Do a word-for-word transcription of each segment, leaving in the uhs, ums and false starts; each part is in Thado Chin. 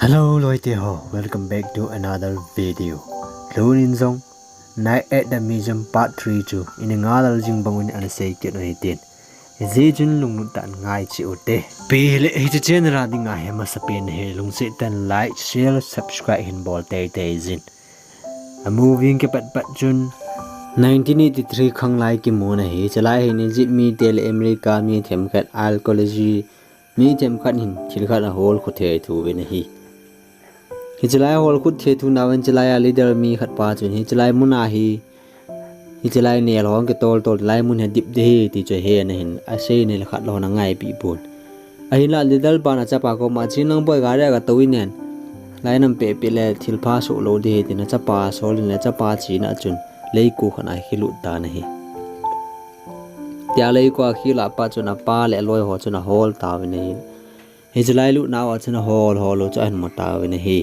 Hello loite ho, welcome back to another video. Lhun in jong Night at the Museum part three chu ina ngai lal jing bang un ana sei kit u hitin. Ijeh chun lunglut tah in ngai cheh u te. Pi le hiche channel a dinga hi masapen hi lungset tah in like, share, subscribe hin bol teitei jin. A movie kipatpat chun nineteen eighty-three khanglai kimu ahi. Chalai hin Egypt mite le America mi themkhat archaeology mi themkhat hin thil khat ahol khu thei thu uvin ahi. Hichelai ahol khu thei thu nauvin chalai a leader mi khat pa chun hichelai mun a hi, hichelai nel ho kitol tol lai mun hi dip ding ahi ti chu ahen ahin asei nel khat lou ana ngaipi pon. Ahinlah leader pan achapa koma chun nang boi gari a gatou in nen. Lai nam pehpeh le thil pha soh lou ding ahi tin achapa asol in le achapa chena chun leiko khat a kilut tan ahi. Tia leiko a kilah pa chun apa le aloi ho chun ahol tauvin ahi. Hichelai lutnau a chun ahol hol u chu ahin mu tauvin ahi.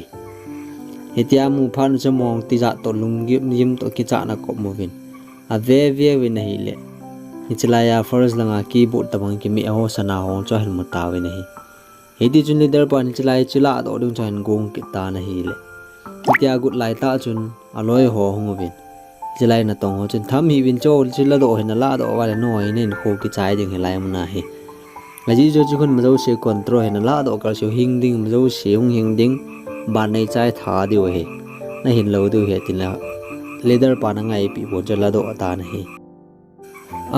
Hitia amu phat u chun mong tijat toh lunggim gim toh kichat na kop muvin. Ave ve uvin ahile. Hichelai a forest langa keyboard tabang kimi aho sana ho chu ahin mu tauvin ahi. Hiti chun leader pan hichelai chu ladoh ding chu ahin gong kit tan ahile. Hitia agot lai tah chun aloi ho ahung uvin. Hichelai natong ho chun tham hih uvin cho, chu ladoh hin naladoh uva le noi nin kho kichai ding hilai mun a hi. Ajeh chu chu khun majouse control hin naladoh kal seh hing ding, majouse hung hing ding, ban neichai tha diu ahi. Nahin lou diu ahi tin la leader pan angaipi pon chu ladoh tan ahi.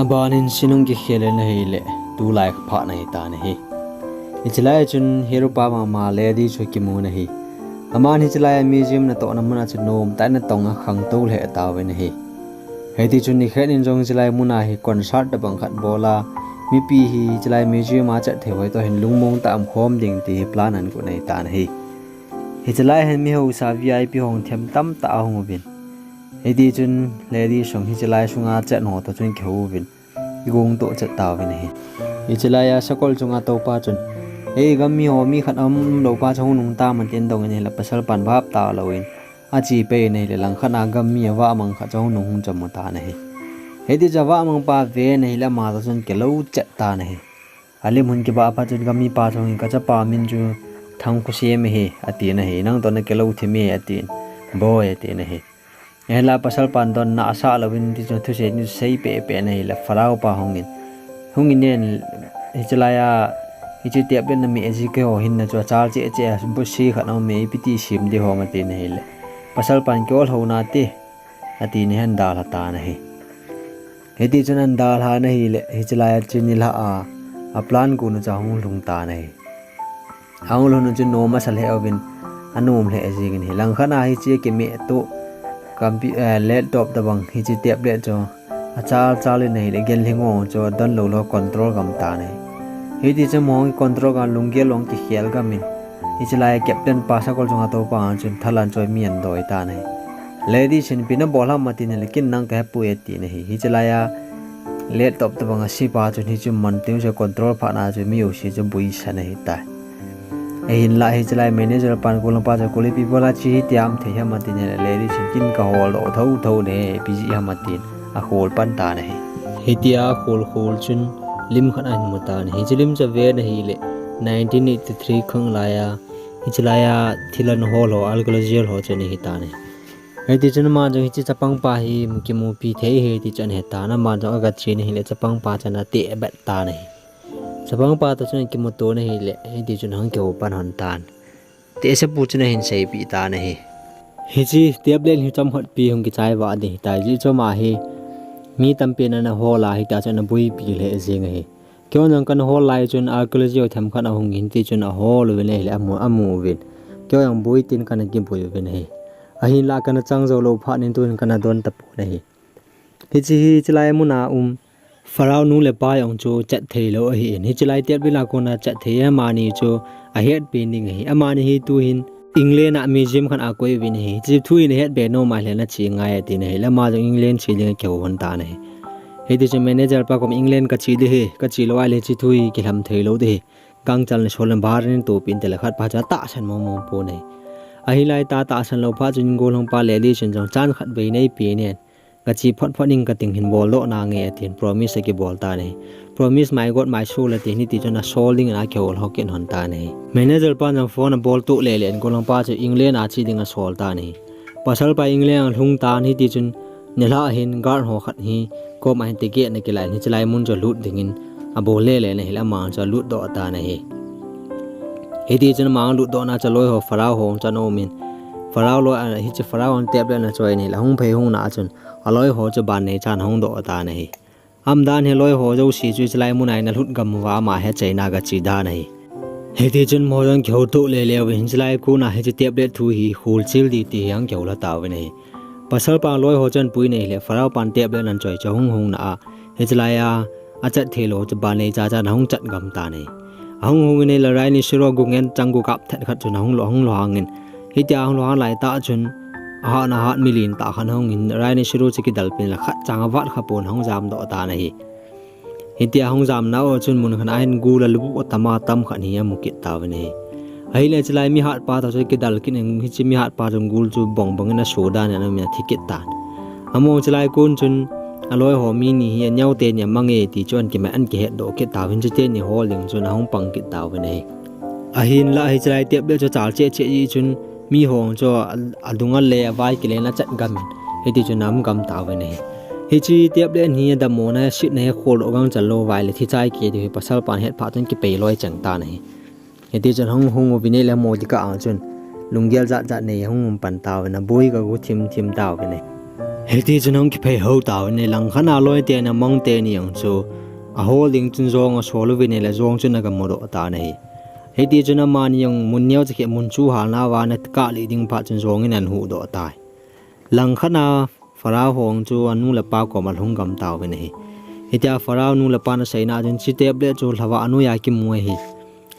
Aban in scene hung kikhel in ahile, tulai phat ahi tan ahi. Hichelai chun hero pa mama lady chu kimun ahi. Aman hichelai a museum natohna mun a chu nom tah in atong akhangtou lheh tauvin ahi. Hiti chun nikhat in jong hichelai mun a hi concert tabang khat bol a, mipi hi hichelai museum a chat thei ho toh hin lungmong tah a umkhom ding ti hi plan ahin gon ahi tan ahi. Hichelai hin mi hausa V I P ho them tamtah ahung uvin. Hiti chun lady sung hichelai sunga chat ho toh chun kihou uvin. Kigong toh chat tauvin ahi. Hichelai a sakol chunga toupa chun, "Ei, gam mi ho mi khat aum lou pa chu hung nung tam," atin dong in ahile pasal pan vap talou in ache pai in ahile langkhat a gam mi avah mang khat chu hung nung hung chom u tan ahi. Hiti chun avah mang pa ave in ahile ama toh chun kilou chat tan ahi. Alim hung kibah phat chun gam mi pa chu hung in, "Kachapa min chu Thangkhosem ahi," atin ahi. "Nang toh nakilou thim e," atin. "Boi," atin ahi. Ahinla pasal pan donna asah louvin ti chu thusei ni sei peh peh in ahile Pharaoh pa hung in. Hung in nen hichelai a hiche tablet name ajeh keiho hinna chu achal cheh cheh a, busi khat aume, ipi ti sem ding ham atin ahile. Pasal pan kiol hou nate, atin ahin dalha tan ahi. Hiti chun ahin dalha in ahile, hichelai a chun nilhah a, aplan gon u chu ahung lhung tan ahi. Ahung lhun u chun nom asa lheh uvin, anom lheh jeng in ahi. Langkhat a hiche kimeh toh, compu-, eh, laptop tabang hiche tablet chu achal chal in ahile, gel lhing u chu adon lou lou control gam tan ahi. Hiti chun mong control gam lunggel long kikhel gam in, hichelai captain pa sakol chunga toupa chun thalan choi mi ahin doi tan ahi. Lady chun ipi nabol ham atin ahile, kin nang kahepoi atin ahi. Hichelai a laptop tabang ase pa chun hichu man teng chu control phat na chu mi jouse chu boisan ahitai. Ahinlah hichelai manager pan golhang pa chu kol ipi bola hiche hi tiam thei ham atin ahile lady chun kin kahol doh thou thou ne ipi jeh ham atin akhol pan tan ahi. Hitia akhol khol chun lim khat ahin mu tan ahi. Hiche lim chu ave in ahile nineteen eighty-three khanglai a hichelai a thil ana hol ho, archaeologist ho chu ana hi tan ahi. Hiti chun ama jong hiche chapang pa hi kimupi thei ahi ti chu ana he tan, ama jong aga chen ahile chapang pa chu ana teh bet tan ahi. Chapang pa toh chun kimuto in ahile, hiti chun ahung kihou pan lhon tan. Tehsepu chun ahin seipeh tan ahi. Hiche tablet hi chomkhat pi hung kichai vah ding ahitai, ajeh chu ama hi mi tampin ana hol a, hitia chu ana boipi lheh jeng ahi. Keiho jong kana hol lai chun archaeologist ho themkhat ahung in ti chun ahol uvin ahile amu, amu uvin. Keiho jong boi tin kana kiboi uvin ahi. Ahinlah kana chang jou lou phat in tun kana don tapon ahi. Hiche hi hichelai mun a um Pharaoh nu le pa jong chu chat thei lou ahin. Hichelai tablet a kona chat thei amani chu ahetpi ding ahi. Amani hi tuhin England a museum khat a koi uvin ahi. Hiche thu hi nahet be nom ahile nache ngai atin ahile ama jong England che ding akihou lhon tan ahi. Hiti chun manager pa koma England kache ding ahi, kache lou ahile hiche thu hi kilhem thei lou ding ahi. Gangchal nasol in bar in topi inte le khat pa chu atahsan mong mong pon ahi. Ahinlai tah tahsan lou phat chun golhang pa lady chun jong chan khat vei neipe nen. Kache phot phot ing kating hin bol doh nange atin promise akibol tan ahi. Promise my God, my soul ati, hiti chun asol dingin akihol ho kit hon tan ahi. Manager pan jong phone abol tuh lele in golhang pa chu England a che ding asol tan ahi. Pasal pa England alhung tan, hiti chun nilhah hin guard ho khat hi koma hin ticket ana kilai in hiche lai mun chu alut dingin abol lele in ahile ama chu alut doh tan ahi. Hiti chun ama alut doh na chu aloi ho Pharaoh ho chu ana um in, Pharaoh loi, hiche Pharaoh in tablet ana choi in ahile ahung phei hung na chun aloi ho chu ban neichan ahung doh tan ahi. Aumdan hi aloi ho jouse chu hiche lai mun a hin alut gam uva ama hi achaina aga che dan ahi. Hiti chun amaho jong kihou tuh lele uvin hiche lai kon a hiche tablet thu hi kholchil ding ti hi ahung kihou lha tauvin ahi. Pasal pa loi ho chu ana pui in ahile Pharaoh pan tablet ana choi chu ahung hung na a, hiche lai a achat thei lou chu ban neicha chan ahung chat gam tan ahi. Ahung hung in ahile rhinoceros gu ngen chang gu kap thet khat chun ahung lo, ahung lo hang in, hitia ahung lo hang lai tah chun ahat na hat mi lentah khat ahung in rhinoceros chu kidal pin la khat chang avat kha pon ahung jam doh tan ahi. Hitia ahung jam na u chun mun khat a hin gul alu atam atam khat hi amu kit tauvin ahi. Ahile hiche lai mihat pa toh chu kidal kit in hiche mihat pa chun gul chu bong bong in aso dan in amin athi kit tan. Amaho hiche lai kon chun aloi ho mi ni hi aneo teni amange ti chu ana kimat ana kihet doh kit tauvin hiche teni hol ding chun ahung pang kit tauvin ahi. Ahinlah hiche lai tablet chu achal cheh cheh jeh chun miho chu a, adung a le avai kile in achat gam in hiti chun aum gam tauvin ahi. Hiche tablet hi adammo na, asetna hi akhol doh gangchal lou uva ahile thi chai kit diu hi pasal pan ahet phat chun kipei loi cheng tan ahi. Hiti chun ahung hung uvin ahile amaho ding kah a chun lunggel jat jat nei ahung um pan tauvin aboi ga gu thim thim tauvin ahi. Hiti chun ahung kiphei hou tauvin ahi, langkhat a aloi teni amang teni jong chu ahol ding chun jong asol uvin ahile jong chun aga mu doh tan ahi. Hiti chun amani jong mun neo cha khe mun chu hal na uva ana kah lih ding phat chun jong in ana huh doh tai. Langkhat a Pharaoh ho jong chu anu le apa koma alhung gam tauvin ahi. Hitia Pharaoh nu le pan aseina chun hiche tablet chu lhavah noiya kimu ahi.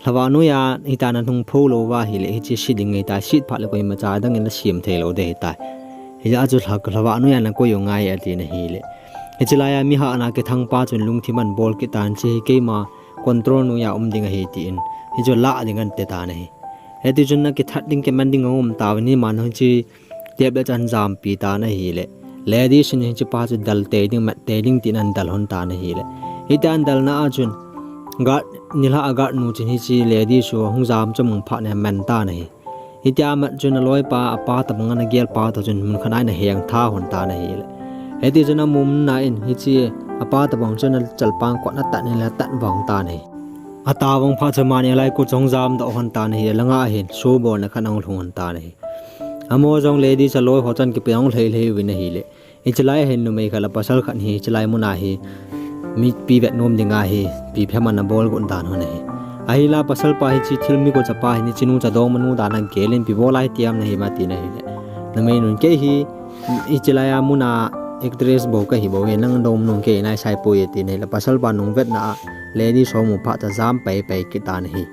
Lhavah noiya hitia ana hung pho lou uva ahile hiche se ding ahitai, aset phat le koimacha dang in asem thei lou ding ahitai. Hijeh a chu lha, lhavah noiya ana koi u ngai atin ahile. Hiche lai a mihat na kithang pa chun lungthim ana bol kit tan, hiche hi keima control noiya um ding ahi tin hichu lah ding ana ti tan ahi. Hiti chun ana kithat ding kiman ding aum tauvin ahi, aman hiche tablet chu ana jampi tan ahile. Ladies in hiche pa chu dal tei ding, mat tei ding tin ana dal hon tan ahile. Hitia ana dal na a chun guard, nilhah a guard nu chun hiche ladies chu ahung jam chu amu phat in aman tan ahi. Hitia amat chun aloi pa, apa tabang ana gel pa toh chun mun khat a ana heng tha hon tan ahile. Hiti chun amu na in hiche apa tabang chun achalpang kot ana tat in atat vang tan ahi. Ata vang phat chun amani lai kon chu ahung jam doh hon tan ahi, alanga hin show bolna khat ahung lhung hon tan ahi. Amaho jong ladies aloi ho chun kipe ahung lhei lhei uvin ahile. Hiche lai a hin numei khat le pasal khat hi hiche lai mun a hi mipi vet nom dinga hi ipi phem ana bol got dan hon ahi. Ahinla pasal pa hiche thil mi ko chapa hin hiche nu cha dongmanu dan a gel in ipi bol a hi tiam nahi ma tin ahile. Numei nun kei hi hiche lai a mun a actress bou kahi bou hi, nang dongmanu kei nai sai poi atin ahile pasal pa nung vetna a ladies ho mu phat cha jam pai pai kit tan ahi.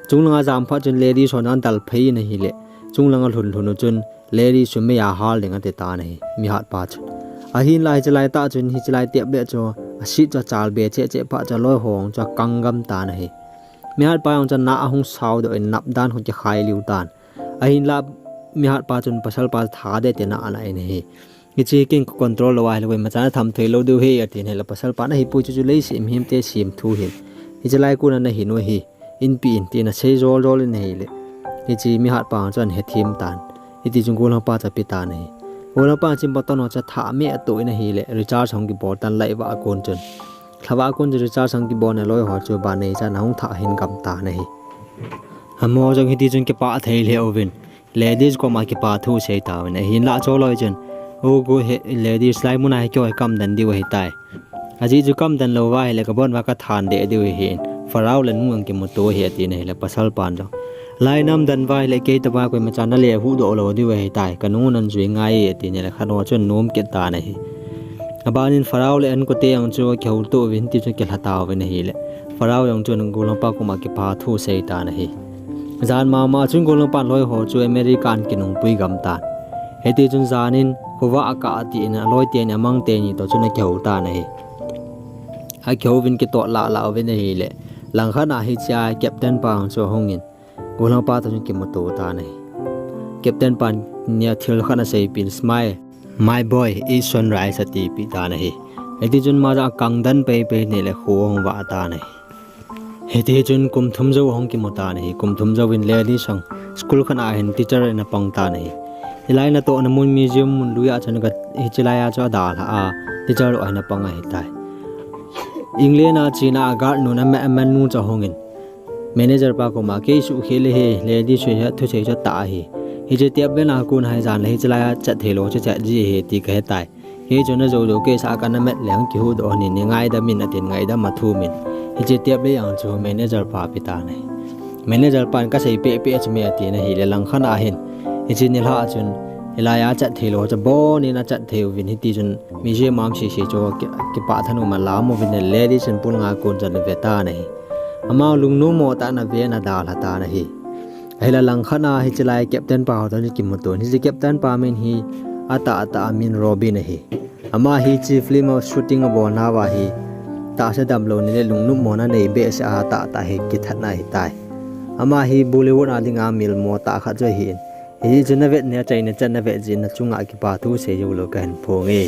Chunglanga jam phat chun ladies ho ana dal phei in ahile. Chunglanga lhun lhun u chun ladies chu meiya hal ding ati tan ahi, mihat pa chun. Ahinla hiche lai tah chun hiche lai tablet chu aset chu achal be cheh cheh phat chun aloi ho chu akang gam tan ahi. Mihat pa jong chu ana ahung sao doh in nap dan hung kikhai liu tan. Ahinla mihat pa chun pasal pa tha deh tina ana in ahi. Hiche hi kei in ka control lou ahile koimacha ana tham thei lou diu ahi atin ahile pasal pa nahi poi chu chu leiset mihem te sem thu ahin. Hiche lai kon a nahin u ahi. Inpi in tin asei jol jol in ahile. Hiche mihat pa chu ana hethem tan. Hiti chun golhang pa chu ape tan ahi. Golhang pa chun button ho chu athah meh a atoh in ahile. Recharge ahung kibol tan light vah a kon chun. Lhavah a kon chun recharge ahung kibol in aloi ho chu ban neichan ahung thah hin gam tan ahi. Amaho jong hiti chun kipah thei lheh uvin. Ladies koma kipa thu asei tauvin ahinla chulai chun, o gu he ladies, lai mun a hi keiho hi ka umden diu ahitai. Ajeh chu ka umden lou uva ahile ka bon uva ka than deh diu ahin. Pharaoh le nu jong kimuto ahi atin ahile pasal pan jong, lai na umden uva ahile kei tobang koimacha nale huhdoh lou diu ahitai. Ka nung un ana jui ngai e atin ahile khat ho chun anom kit tan ahi. Aban in Pharaoh le a inkote jong chu akihouto uvin hiti chun akilha tauvin ahile. Pharaoh jong chun golhang pa koma kipa thu asei tan ahi. Jan mama chun golhang pan loi ho chu America ana kinungpui gam tan. Hiti chun jan in khovah a kah a tin aloi teni amang teni toh chun akihou tan ahi. Akihou uvin kitol lah lah uvin ahile. Langkhat a hichea captain pa jong chu ahung in golhang pa toh chun kimuto tan ahi. Captain pan nia thil khat ana seipeh in, smile. My boy, it's sunrise, atipeh tan ahi. Hiti chun ama jong akang den peipei in le kho ahung vah tan ahi. Hiti chun kum thum jou ahung kimu tan ahi. Kum thum jouvin Lady jong school khat a hin teacher in apang tan ahi. Hilai natohna mun museum mun lui a chun hiche lai a chu adalhah a, teacher lou a hin apang ahitai. England a chena a guard nun aman, aman nu chu ahungin manager pa koma, kei suhkhel e, Lady thusei chu atah ahi. Hiche tablet a kon a hi jan le hiche lai a chat theilou chu chat ji ahi ti kahetai. Kei chun ajou jou kei sah a kana met leng kihuhdoh in, nei ngaidam in atin, ngaidam athumin, hiche tablet jong chu manager pa ape tan ahi. Manager pan kasei pehpeh chu me atin ahile, langkhat a hin hiche nilhah a chun hilai a chat theilou chu abonin achat thei uvin, hiti chun museum a um sese chu ki, kipah tah in aum alam uvin, Lady chun pulnga kon chun ave tan ahi. Ama lungnommo tah in ave in adalha tan ahi. Ahile langkhat a hiche lai captain pa ho toh kimuto in, hiche captain pa min hi atahtah a min Robin ahi. Ama hi hiche film a shooting abolnauva hi tahsa damlouna le lungnopmona nei behseh a atahtah hi kithatna ahitai. Ama hi Bollywood a dinga milmo tah khat chu ahin, hiche chu navet in achaina chan navet jeh in nachunga kipa thu seijou lou kahin phonge.